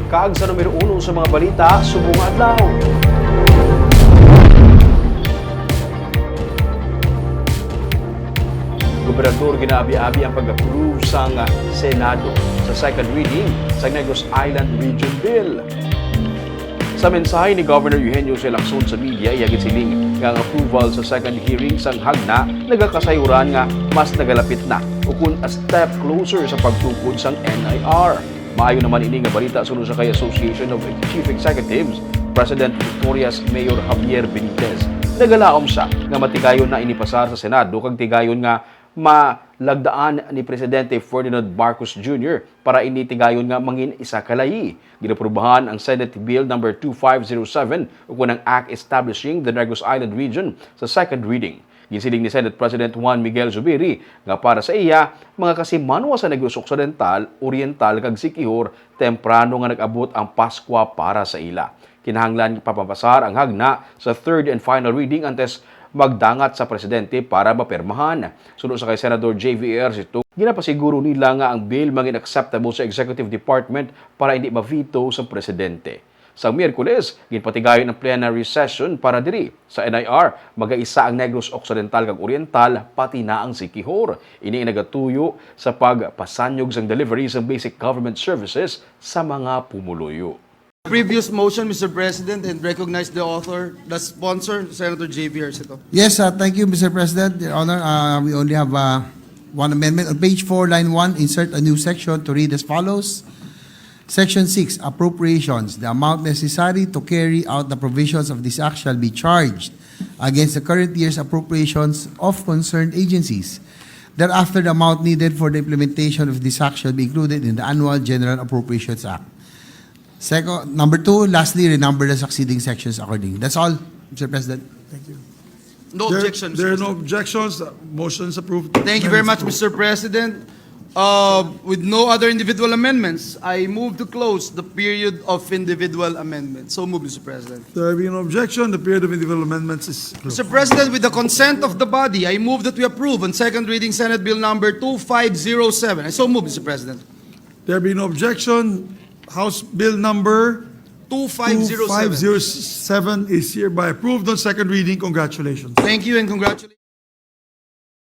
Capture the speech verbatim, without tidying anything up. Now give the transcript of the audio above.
Kag sa numero uno sa mga balita subong nga adlaw. Gobernador ginaabi-abi ang pag-approve sang Senado sa second reading sa Negros Island Region Bill. Sa mensahe ni Governor Eugenio C. Lacson sa media, iya ginsiling nga ang approval sa second hearing sang hagna nagakasayuran nga mas nagalapit na ukon a step closer sa pagtukod sang N I R. Maayo naman ini nga balita suno sa kay Association of Chief Executives President Victoria's Mayor Javier Benitez. Nagalaom siya nga matigayon na ini pasar sa Senado kag tigayon nga malagdaan ni Presidente Ferdinand Marcos Junior para ini tigayon nga mangin isa ka layi. Ginaprubahan ang Senate Bill number two five zero seven, ukon ang Act Establishing the Negros Island Region sa second reading. Ginsiling ni Senate President Juan Miguel Zubiri nga para sa iya, mga kasimanwa sa Negros Occidental, Oriental kag Siquijor temprano nga nag-abot ang Paskwa para sa ila. Kinahanglan papapasar ang hagna sa third and final reading antes magdangat sa presidente para mapirmahan. Suno sa kay Senador J V Ejercito, ginapasiguro nila nga ang bill mangin acceptable sa executive department para hindi ma-veto sa presidente. Sa Miyerkules, ginpatigayon ang plenary session para diri. Sa N I R, magaisa ang Negros Occidental kag Oriental, pati na ang Siquijor. Ini ang nagatuyo sa pagpasanyog sang delivery sang basic government services sa mga pumuluyo. Previous motion, Mister President, and recognize the author, the sponsor, Senator J V Ejercito. Yes, uh, thank you, Mister President. Your Honor, uh, we only have uh, one amendment. On page four, line one, insert a new section to read as follows. Section six, appropriations. The amount necessary to carry out the provisions of this act shall be charged against the current year's appropriations of concerned agencies. Thereafter, the amount needed for the implementation of this act shall be included in the annual General Appropriations Act. Second, number two, lastly, renumber the succeeding sections accordingly. That's all, Mister President. Thank you. No There- objection, There are Mister no objections. Motion's approved. Thank you very much, Mister Mister President. Uh, with no other individual amendments, I move to close the period of individual amendments. So move, Mister President. There being no objection, the period of individual amendments is closed. Mister President, with the consent of the body, I move that we approve on second reading Senate Bill number two five zero seven. I so move, Mister President. There being no objection, House Bill number Two five zero seven. two five zero seven is hereby approved on second reading. Congratulations. Thank you and congratulations.